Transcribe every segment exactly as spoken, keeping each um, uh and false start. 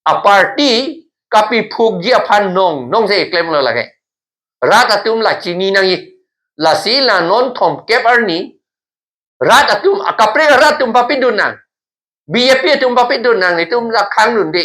a-party kapiphukji aphan nong, nong se klemlo lake. Rat atum la chini nangji. Lasi la non thomkep arni rat atum, akaprek rat atum papidun nang. B J P atum papidun nang, netum la khangdunde.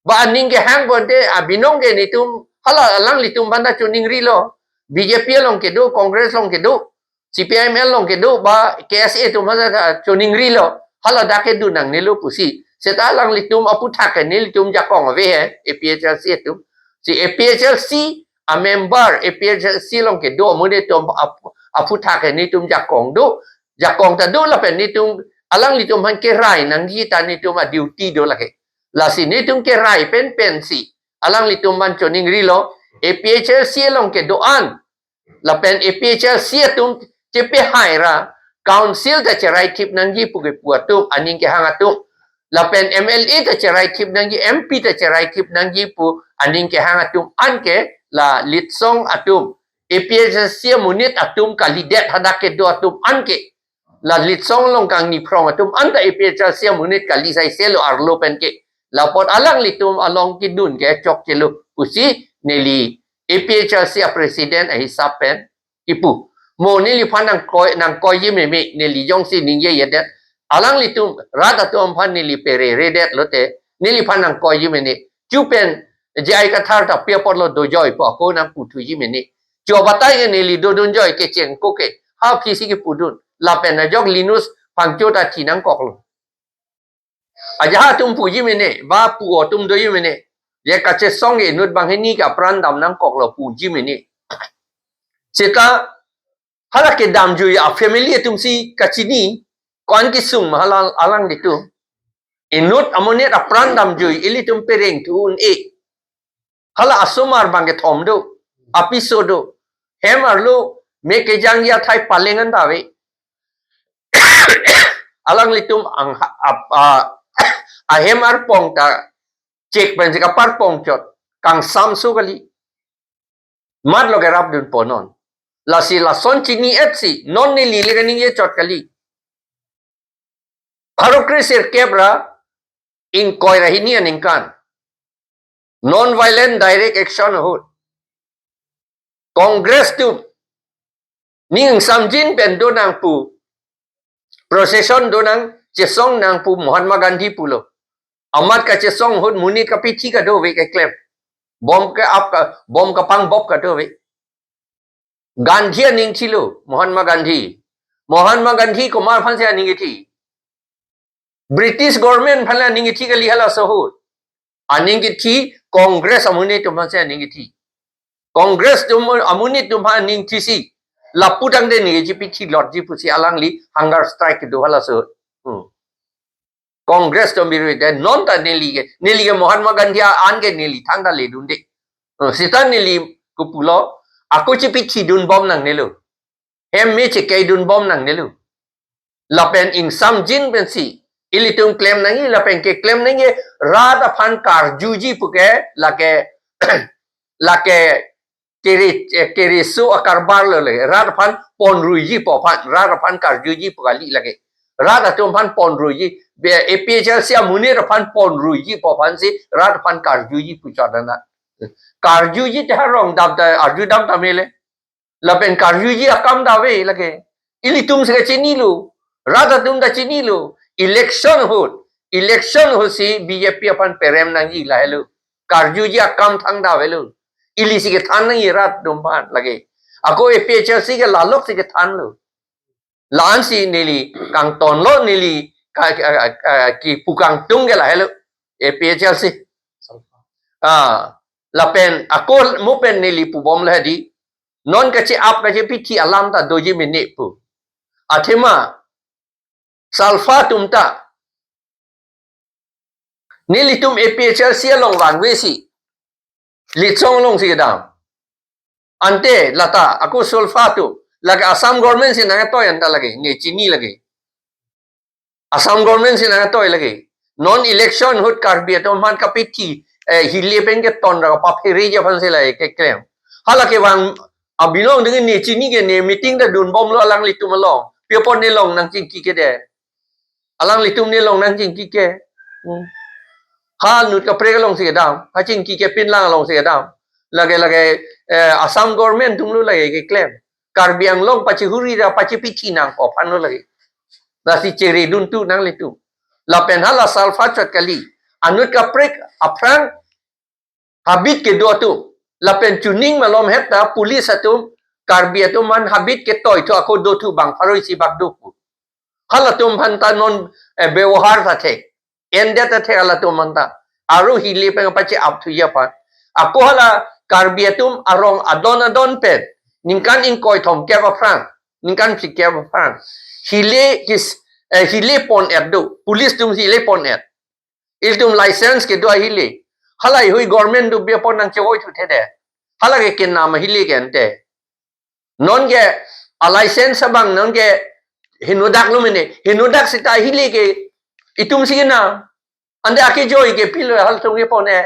Ba aning kehang bonte, abinong ke netum, hala alanglitum aphan ta choningrilo. B J P along kedo, Congress along kedo, C P I M L along kedo, ba K S A atum aphan ta choningrilo. Hala dak kedun nangnelo pusi. Seta alanglitum aphuthak ke nelitum jakong ave he, A P H L C atum. Si A P H L C a-member, A P H L C along kedo amonit atum aphu-, aphuthak ke netum jakong do. Jakong ta do lapen netum, alanglitum aphan kerai nangji ta netum a-duty do lake. Lasi netum kerai pen pensi alanglitum aphan choningrilo, A P H L C along kedo-an. Lapen A P H L C atum chepehai ra, council ta cheraithip nangji pu kepu atum, aning kehang atum. Lapen M L A ta cheraithip nangji, M P ta cheraithip nangji pu aning kehang atum anke la litsong atum, A P H L C amonit atum kalidet hadak kedo atum anke. La litsong along kangni phrong atum anta A P H L C amonit kali saiselo arlo pen ke. Lapot alanglitum along kedun ke chokchelo pusi neli A P H L C a-president ahisap pen kipu. Mo neliphan nangkoi, nangkoiji meme, neli jongsi ningjejedet. Alanglitum rat atum aphan neli pereredet lote, neliphan nangkoiji mene. Chu pen J I Kathar ta pi apotlo dojoi pu ako nangputhuji mene. Chu abatai ke neli dodunjoi kecheng ko ke. Ha phisi kepudun. Lapen ajok Linus Phangcho ta thi nangkoklo. Ajahak atum puji mene, ba pu atum doji mene. Je kachesong inut banghini ke apran dam nangkoklo puji mene. Seta hala kedamjui a-family atum si kachini, ko-an kesung ma hala alanglitum. Inut amonit apran damjui ilitum pereng thu un-e. Hala asomar bang kethom do, apiso do. Hem arlo me kejangji athai paleng anta ave. Alanglitum ang ha-, ap-, a, ahem arpong ta chek pensi kaparpong chot. Kangsam so kali. Matlo kerapdunpo non. Lasi lason chini-etsi, non neli le kaningje chot kali. Pharo kre sirkep ra ingkoi ra hini aningkan. Non-violent direct action ahut Congress atum ning samjin pen do nang pu, procession do nang, chesong nang pu Mahatma Gandhi pulo. Amat kachesong ahut monit kapithi kadokave keklem. Bomb ke-ap ka, bomb kapangbop kadokave. Gandhi aning thilo, Mahatma Gandhi. Mahatma Gandhi komat aphansi aning kethi? British government aphan le aning kethi kali halaso ahut. Aning kethi Congress amonit atum aphansi aning kethi. Congress atum amonit atum aphan aning thisi. Lapu tangte ningje pithi lotji pusi alangli hunger strike kedo halaso ahut. Hmm. Congress atum biru de non ta neli ke, neli ke Mahatma Gandhi a-an ke neli thangta ledunde. Eh, seta neli kopulo, ako chepithidunbom nangnelo. Hem me chekeidunbom nangnelo. Lapen ingsamjin pensi ilitum klem nangji, lapen keklem nangji rat aphan karjuji puke, lake, lake kere, eh, kereso akarbar lo le, rat aphan ponruiji pu aphan, rat aphan karjuji pu kali lake. Rat atum aphan ponruiji, be A P H L C amonit aphan ponruiji pu aphansi rat aphan karjuji pu chodana. Karjuji te ha rong dam ta, arju dam ta mele. Lapen karjuji akam ta ave lake. Ilitum si kachinilo. Rat atum ta chinilo. Election ahut. Election ahut si B J P aphan perem nangji lahelo. Karjuji akam thangta avelo. Ili si kethan nangji rat atum aphan lake. Ako A P H L C ke lalok si kethanlo. La-ansi neli kangtonlo neli ka, ka, ka, ka, kipu kangtung ke lahelo. A P H L C. Ah, lapen ako mo pen neli pubom lahedi. Non kache-ap kachepithi alam ta doji mene pu. Athema SALFA atum ta nelitum A P H L C along vangvesi litsong alongsi kedam. Ante lata ako SALFA atum lake Assam government si nangtoi anta lake, ne chini lake. Assam government si nangtoi lake. Non election ahut Karbi atum aphan kapithi, eh, hile pen keton ra kapapheriji aphansi lake keklem. Hala kevang abinong ding ne chini ke ne meeting ta dunbomlo alanglitum along. Pi apot ne long nangchingki ke de. Alanglitum ne long nangchingki ke. Hmm. Ha nut kaprek alongsi kedam, ha chingki kepinlang alongsi kedam. Lake lake eh, Assam government atumlo lake keklem. Karbi Anglong pachihuri ra pachipithi nangkok aphanlo lake. Lasi cheredun tu nanglitum. Lapen hala salfa chot kali. Anut kaprek aphrang habit kedo atum. Lapen chuning malom het ta police atum, Karbi atum aphan habit ketoi thu ako do thu bang pharo isi bak do pu. Halatum aphan ta non eh, bebohar ta thek. Endet ta thek halatum aphan ta. Aru hile pen pache-ap thuji aphan. Ako hala Karbi atum arong adon adon pen. Ningkan ingkoi thomkep aphrang. Ningkan phlikep aphrang. Hile kis, eh, hile pon-et do. Police atum hile pon-et. Ilitum license kedo ahile. Hala ihui government do bia pon nangchevoi thu thedet. Hala ke kenam ahile ke ante. Non ke a license abang non ke henodak lo mene. Henodak seta ahile ke itum si kenam. Ante akejoi ke pilo halatum ke pon-e.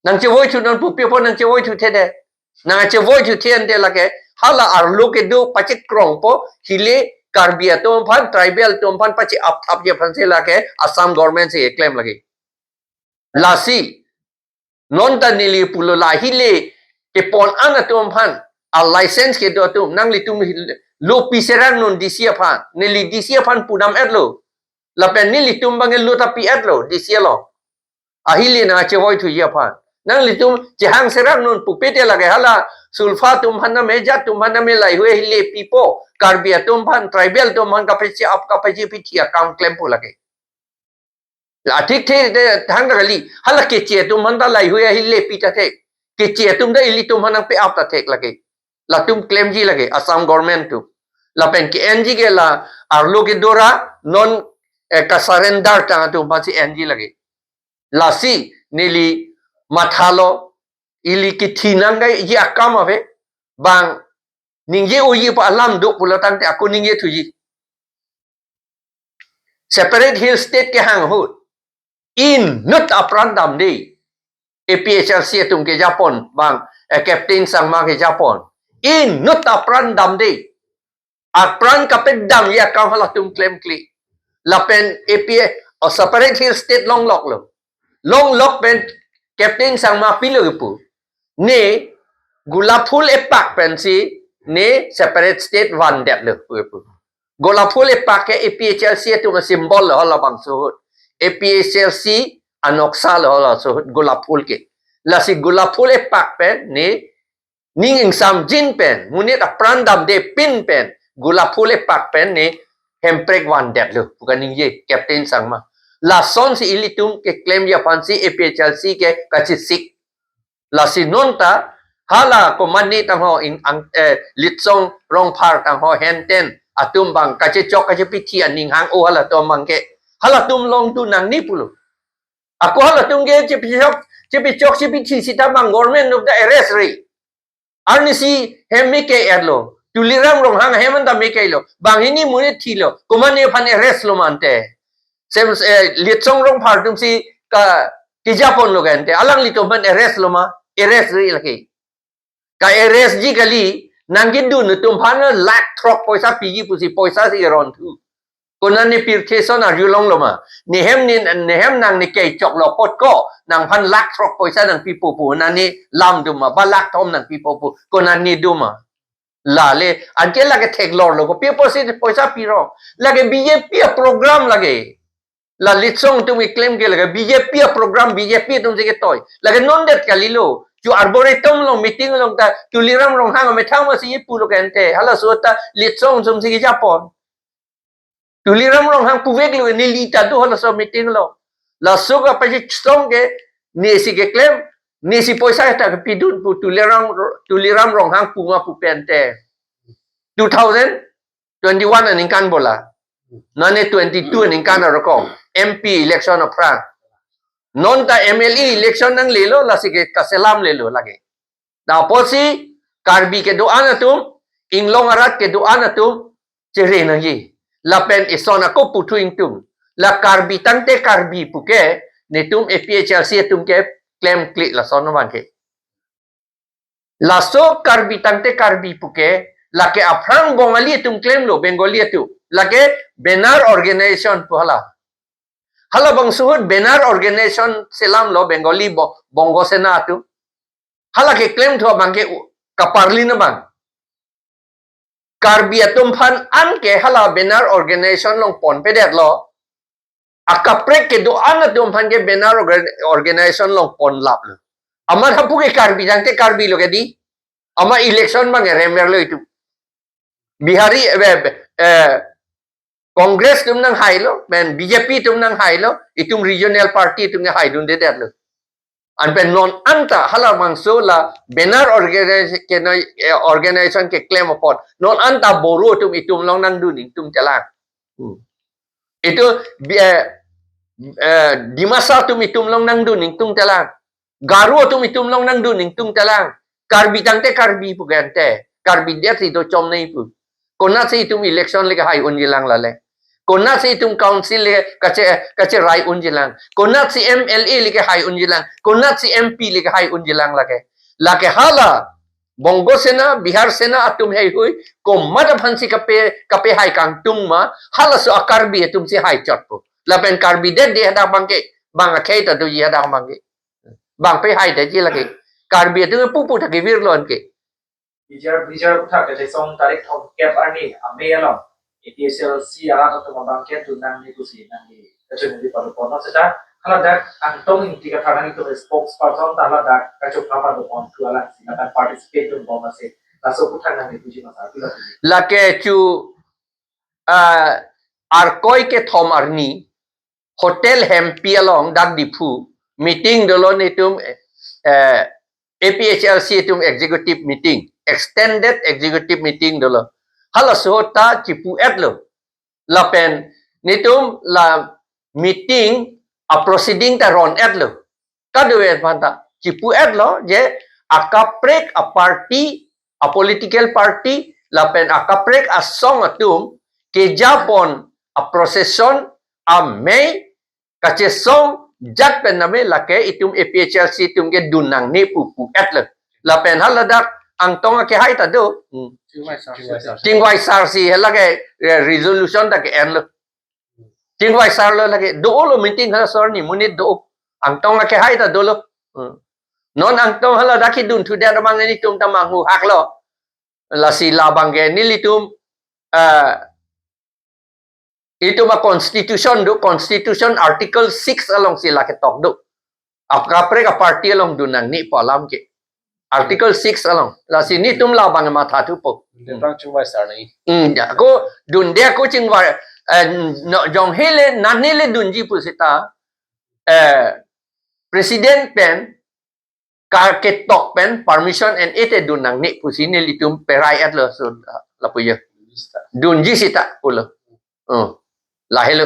Nangchevoi thu non pu pi pon nangchevoi thu thedet. Nangchevoi thu the ante lake hala arlo kedo pachekrongpo hile Karbi atum aphan tribal atum aphan pache-ap thapji aphansi lake Assam government si keklem lake. Lasi non ta neli pulo la hile kepon-an atum aphan a license kedo atum nanglitum hil-, lo pi serang non D C aphan. Neli D C aphan pudam-et lo. Lapen nelitum abang lo ta pi-et lo D C along. Ahile nangchevoi thuji aphan. Nanglitum chehang serang non pupe te lake hala sulfa atum aphan name jat atum aphan name lahei hui ahile pipo. Karbi atum aphan tribal atum aphan kapache-ap kapachepithi akam klempo lake. La thik the te thangta kali. Hala keche atum aphan ta lahei hui ahile pi ta thek. Keche atum ta ilitum aphan nangpe-ap ta thek lake. Latum klemji lake Assam government atum. Lapen ke-enji ke la arlo kedo ra non eh, kasurrender tang atum aphansi enji lake. Lasi neli mathalo ili kithi nangkaiji akam ave bang ningje unji pu alam do pulo tangte ako ningje thuji. Separate Hill State kehang ahut inut apran damde. A P H L C atum kejapon bang eh, Captain Sangma kejapon. Inut apran damde. Apran kapedamji akam halatum klemkle. Lapen A P H, oh, Separate Hill State longlok lo. Longlok pen Captain Sangma pilo kepu. Ne gulap phul epak pensi ne separate state vandetlo pu kepu. Gulap phul epak ke A P H L C atum symbol lo halabangso ahut. A P H L C anoksa lo halabangso ahut gulap phul ke. Lasi gulap phul epak pen ne ning ingsamjin pen, monit apran damde pin pen, gulap phul epak pen ne hemprek vandetlo pu kaningje Captain Sangma. Lasonsi ilitum keklemji aphansi A P H L C ke kachesik. Lasi non ta hala komatne tangho in ang, eh, Litsong Rongphar tangho henten atum bang kachechok kachepithi aning hang-o halatum abang ke. Halatum longdun nangne pulo. Ako halatum ke chepichok, chepichok chepithi seta bang government atum ta arrest ri. Arnisi hem meke-etlo. Tuliram Ronghang hem anta meke-lo. Banghini monit thilo. Komatne aphan arrest lo ma ante. Sem, eh, Litsong Rongphar atumsi ka kejaponlo ke ante. Alanglitum aphan arrest lo ma. Arrest ri lake. Ka-arrest ji kali, nangkedun atum aphan lakh throk poisa piji pusi poisa si ron thu. Konat ne pirthe ason arjulonglo ma. Nehem ne, nehem nang ne kechoklo apot ko, nangphan lakh throk poisa nangpipo pu, nang ne lam dun ma, ba lakh thom nangpipo pu, konat ne dun ma. Lale, anke lake theklorlo, kopi apotsi poisa pirong. Lake B J P aprogram lake. La Litsong atum keklem ke lake B J P aprogram, B J P atumsi ketoi. Lake non det kalilo. Chu Arboretum along meeting along ta Tuliram Ronghang amethang masi pulo ke ante. Halaso ta Litsong atumsi kejapon. Tuliram Ronghang puveklo neli ta do halaso meeting along. Laso kapachesong ke nesi keklem, nesi poisa ta kepidun pu Tuliram, Tuliram Ronghang pu ma pu pen te. Two thousand twenty-one aningkan bola. Nane twenty-two aningkan arokong. M P election aphrang. Non ta M L A election nanglelo lasi ke kaselamlelo lake. Lapusi Karbi kedo-an atum, inglong arat kedo-an atum, chere nangji. Lapen ison ako puthu ingtung. La Karbi tangte Karbi puke, netum A P H L C atum ke klemkle lason abang ke. Laso Karbi tangte Karbi puke, lake aphrang Bongali atum klemlo, Bengali atum. Lake Benar Organization pu hala. Halabangso ahut banner organization selamlo Bengali Bo-, Bongo Sena atum. Hala keklem thu abangke u-, kaparli na bang. Karbi atum aphan anke hala banner organization along ponpedetlo. Akaprek kedo-an atum aphan ke banner organ-, organization along ponlaplo. Amat hapu ke Karbi tangte Karbi lo ke di. Amat election abang remmer lo itum. Bihari, eh, eh, Congress atum nanghailo, pen B J P atum nanghailo, itum regional party atum ke haidundedetlo. Anpen non anta halabangso la banner organize-, ke noi, eh, organization keklem apot. Non anta Boro atum itum along nangdun ingtungtelang. Hmm. Itum, eh, eh, Dimasa atum itum along nangdun ingtungtelang. Garo atum itum along nangdun ingtungtelang. Karbi tangte Karbi pu ke ante. Karbi det si dochomnei pu. Konatsi itum election le kehai unjilang lale. Konatsi itum council le kache-, kacherai unjilang. Konatsi M L A le kehai unjilang. Konatsi M P le kehai unjilang lake. Lake hala Bongo Sena, Bihar Sena atum heihui, komat aphansi kape, kapehai kangtung ma, halaso a-Karbi atumsi haichotpo. Lapen Karbi det di hadak abangke, bang akhei ta doji hadak abangke. Bang pehaidetji lake. Karbi atum pupu ta kevirlo anke. Bijar, bijar aputhak kachesong tarik thomkep arni amei along A P H L C arat atum abangke dun nangne pusi nangli kachunwi padopon, seta haladak Angtong Ingti Kathar nangtum spokesperson ta haladak kachopha padopon thu alangsi lapen participate dunbom ase, laso aputhak nangli puji masa pilo. Lake chu, ah, Arkoi kethom arni Hotel Hempi along dak Diphu meeting dolo netum, eh, A P H L C atum executive meeting, extended executive meeting dolo. Halaso ahut ta chipu-etlo. Lapen netum la meeting a-proceeding ta ron-etlo. Kadokave aphanta chipu-etlo je akaprek a-party, a-political party, lapen akaprek asong atum kejapon a-procession amei kachesong jat pen name lake itum A P H L C atum ke dun nangne pu pu-etlo. Lapen haladak Angtong akehai ta do. Hmm. Chingvai sar si. Chingvai sar si, halake, eh, resolution ta ke-enlo. Chingvai sarlo lake, do-olo meeting halaso arni monit do. Angtong akehai ta dolo. Hmm. Non Angtong haladak kedun thudet abang netum ta manghu haklo. Lasi labangke nelitum, eh, itum a-constitution do, constitution article six alongsi lake tok do. Akaprek a-party along dun nangne pu alam ke. Article six along. Lasi netum labang matha thupo. Detang chingvai sar nai. Hmm, ya, ko dunde ko chingvai, eh, no, jong hele, nangne le dunji pu seta, eh, president pen, ka ketok pen permission en-e te dun nangne pusi nelitum perai-etlo so, ah, lapu ya. Dunji seta pulo. Oh, lahelo.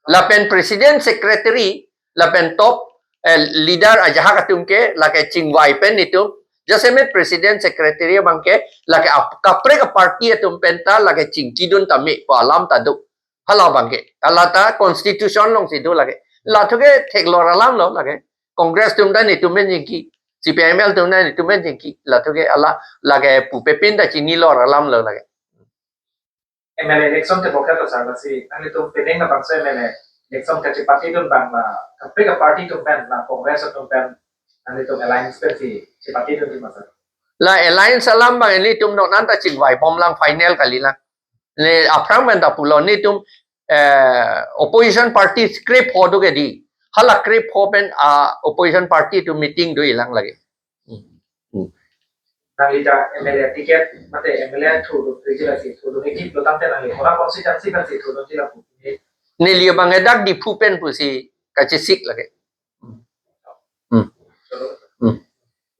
Lapen president secretary, lapen top, eh, leader ajahak atum ke, lake chingvai pen netum. Jasemet president secretary abangke, lake ap-, kaprek a-party atum pen ta, lake chingkidun tame pu alam ta do. Halabangke. Hala ta constitution alongsi do lake. Lathu ke theklor alamlo lake. Congress atum ta netum pen chingki. C P I M L atum ta netum pen chingki. Lathu ke hala lake pupe pin ta chinilor alamlo lake. M L A election te bokheta sar lasi nanglitum penang labangso M L A election kachepatedun abang la kaprek a-party atum pen la Congress atum pen nanglitum alliance pensi chepatedunji masa? La alliance alam abang nelitum non anta chingvaibomlang, final kalilang. Le aphrang pen ta pulo netum, eh, opposition party krepho do ke di. Hala krepho pen, ah, opposition party atum meeting do-ilang lake. Hmm. Hmm. Nangli ta M L A ticket mate M L A thurdun, rijila si thurdun, ekip lo tangte nangli hora constituency pensi thurdunji lapu. Neli abang dak Diphu pen pusi kachesik lake. Hmm.